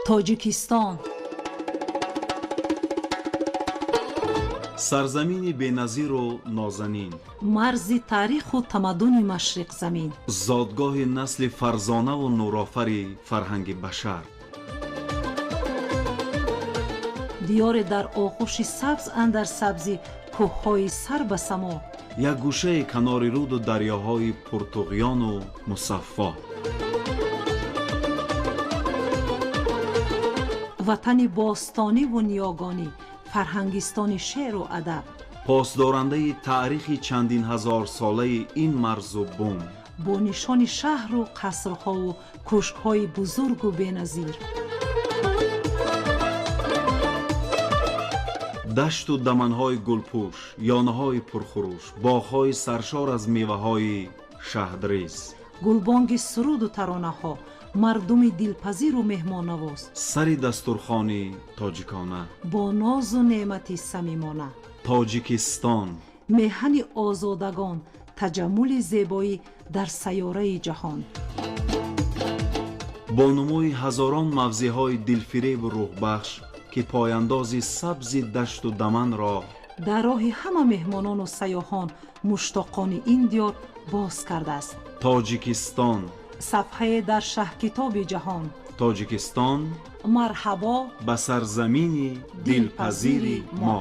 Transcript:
Тоҷикистон. Сарзамини беназиру нозанин, марзи таъриху тамаддуни машриқзамин, зодгоҳи насли фарзонаву нурофари фарҳанги башар, диёре дар оғӯши сабз андар сабзи кӯҳҳои сар ба само, як гӯшаи канори руду дарёҳои пуртуғёну мусаффо, ватани бостониву ниёгонӣ, фарҳангистони шеъру адаб, посдорандаи таърихи чандин ҳазорсолаи ин марзу бум, бо нишони шаҳру қасрҳову кӯшкҳои бузургу беназир, дашту даманҳои гулпӯш, ёнаҳои пурхурӯш, боғҳои саршор аз меваҳои шаҳдриз, гулбонги суруду таронаҳо, мардуми дилпазиру меҳмоннавоз, сари дастурхони тоҷикона, бо нозу неъмати самимона. Тоҷикистон, меҳани озодагон, таҷаммули зебоӣ дар сайёраи ҷаҳон, бо нумӯи ҳазорон мавзеъҳои дилфиребу рӯҳбахш, ки пояндози сабзи дашту даманро дар роҳи ҳама меҳмонону сайёҳон, муштоқони ин диёр боз кардааст. Тоҷикистон, сафҳае дар шаҳкитоби ҷаҳон. Тоҷикистон, марҳабо ба сарзамини дилпазири мо.